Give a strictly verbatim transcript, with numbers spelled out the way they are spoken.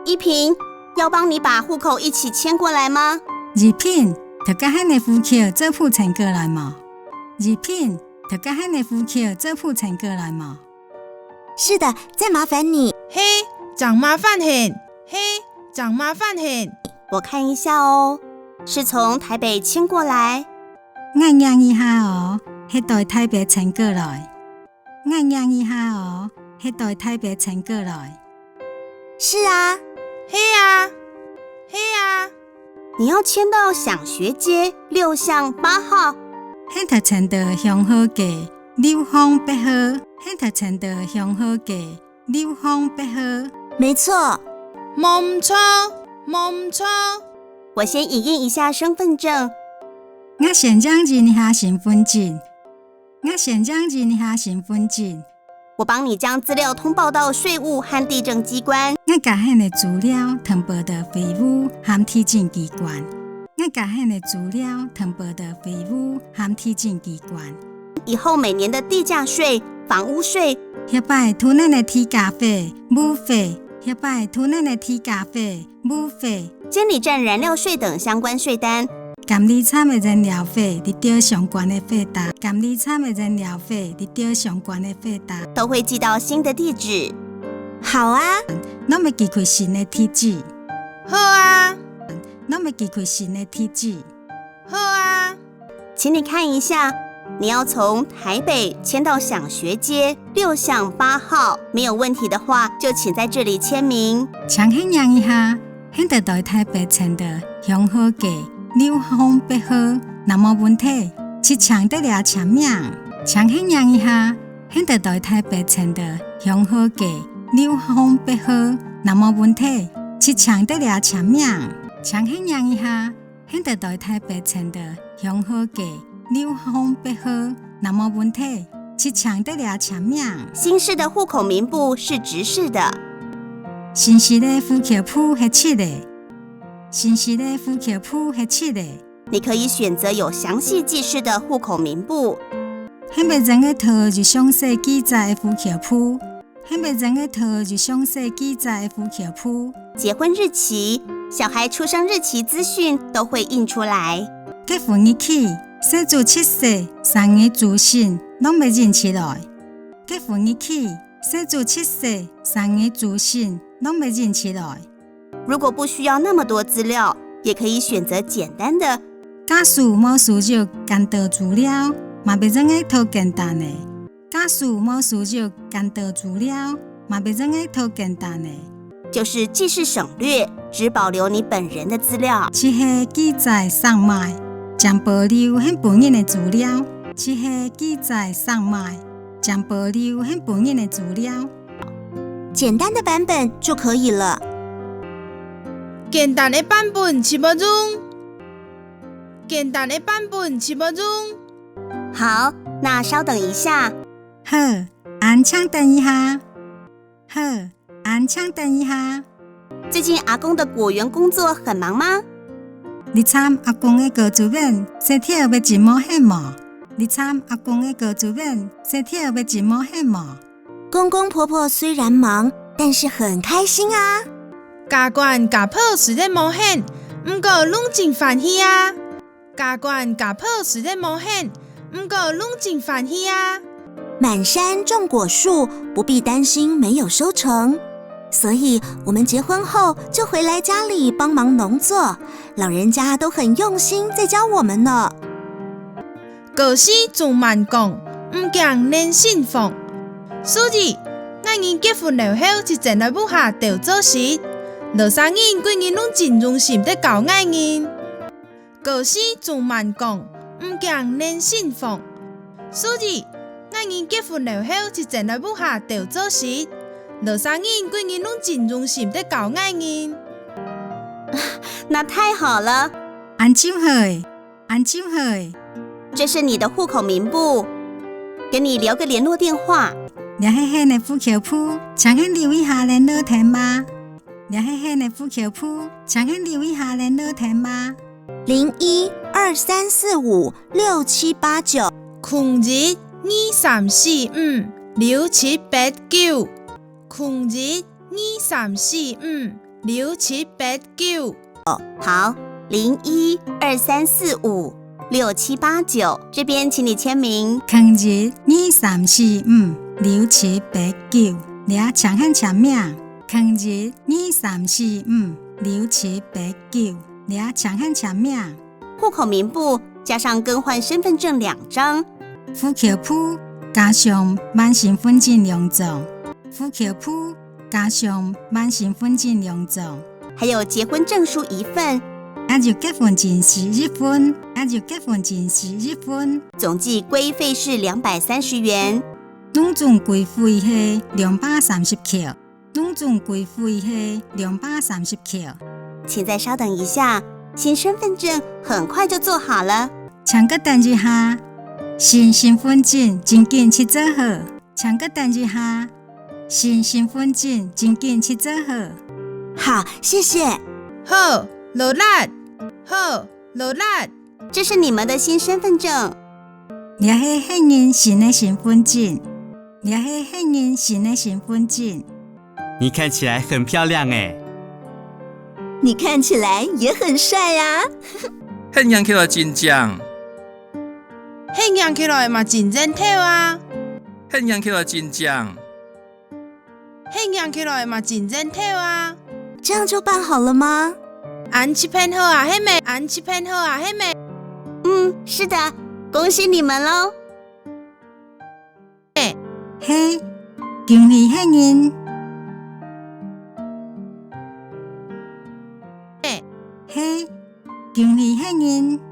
依萍，要幫你把戶口一起遷過來嗎？怡萍，摎家下个戶口做伙遷過來無？怡萍，摎家下个戶口做伙遷過來無？是的，再麻煩你。係，正麻煩你。係，正麻煩你。我看一下哦，是從台北遷過來。𠊎䀴一下哦，係對台北遷過來。 𠊎䀴一下哦，係對台北遷過來。是啊。係啊，係啊。你要遷到享學街六巷八號。你愛遷到享學街六巷八號。你愛遷到享學街六巷八號。沒錯。無毋著，無毋著。我先影印一下身分證。𠊎先影印一下身分證。 𠊎先影印一下身分證。我幫你將資料通報到稅務和地政機關。𠊎摎你个資料通報到稅務和地政機關。𠊎摎你个資料通報到稅務和地政機關。以後每年的地價稅、房屋稅，下擺逐年个地價稅、屋稅，下擺逐年个地價稅、 屋稅。監理站燃料稅等相關稅單。監理站个燃料稅，這兜相關个稅單。監理站个燃料稅，這兜相關个稅單。都會寄到新的地址。好啊。攏會寄去新个地址。好啊。攏會寄去新个地址。好啊。 請你看一下，你要從台北遷到享學街六巷八號，沒有問題的話，就請在這裡簽名。請你䀴一下，你愛對台北遷到享學街六巷八號，若無問題，就請在這簽名。請你䀴一下，你愛對台北遷到享學街六巷八號，若無問題，就請在這簽名。請你䀴一下， 你愛對台北遷到享學街六巷八號，若無問題，就請在這簽名。新式的戶口名簿是直式的。新式个戶口簿係直个。新式个戶口簿係直个。你可以選擇有詳細記事的戶口名簿。你乜正會討有詳細記載个戶口簿。 你乜正會討有詳細記載个戶口簿。結婚日期、小孩出生日期資訊都會印出來。結婚日期、細子出世生日資訊攏會印出來。結婚日期、細子出世生日資訊攏會印出來。如果不需要那麼多資料，也可以選擇簡單的。假使無需要恁多資料，嘛會正會討簡單个。 假使無需要恁多資料，嘛會正會討簡單个。就是記事省略，只保留你本人的資料。就係記載省略，淨保留你本人个資料。就係記載省略，淨保留你本人个資料。簡單的版本就可以了。簡單个版本就好用。簡單个版本就好用。好，那稍等一下。 好，恁請等一下。好，恁請等一下。最近阿公的果園工作很忙嗎？這站阿公个果子園事頭會真無閒無？這站阿公个果子園事頭會真無閒無？公公婆婆雖然忙，但是很開心啊。家官家婆雖然無閒，毋過攏真歡喜啊。 家官家婆雖然無閒，毋過攏真歡喜啊。滿山種果樹，不必擔心沒有收成。所以我們結婚後就回來家裡幫忙農作，老人家都很用心在教我們呢。果樹種滿崗，毋驚𠊎辛苦。所以，𠊎人結婚了後就轉來屋下鬥做事，老儕人歸日攏真用心在教𠊎人。 果樹種滿崗，毋驚𠊎辛苦。所以，𠊎人結婚了後就轉來屋下鬥做事，老儕人歸日攏真用心在教𠊎人。那太好了。恁就好欸，恁就好欸。這是你的戶口名簿，給你留個聯絡電話。這係你个戶口簿，請你留一下聯絡電話。 這係你个戶口簿，請你留一下聯絡電話。零一二三四五六七八九。空一二三四五六七八九。空一二三四五六七八九。好，零一二三四五六七八九，这边请你签名。空一二三四五六七八九，这请你签名。空一二三四五六七八九，这请你签名。户口名簿加上更换身份证两张。户口簿加上换身份证两张。户口簿加上换身份证两张。还有结婚证书一份。还有结婚证书一份。还有结婚证书一份。总计规费是两百三十元。总共规费是两百三十块。总共规费是两百三十块。请再稍等一下，新身份证很快就做好了。请再等一下，新身份证真紧就做好。请再等一下，新身份证真紧就做好。好，谢谢。好，勞力。好，勞力。这是你们的新身份证。这是你个新个身份证。这是你个新个身份证。你看起来很漂亮哎。你看起来也很帅啊。你看起来真靚。你看起来嘛真靚頭啊。你看起来真靚。你看起来嘛真靚頭啊。这样就办好了吗？恁就辦好啊，係無？恁就辦好啊，係無？嗯，是的，恭喜你们喽。係，恭喜你个。係，恭喜你个。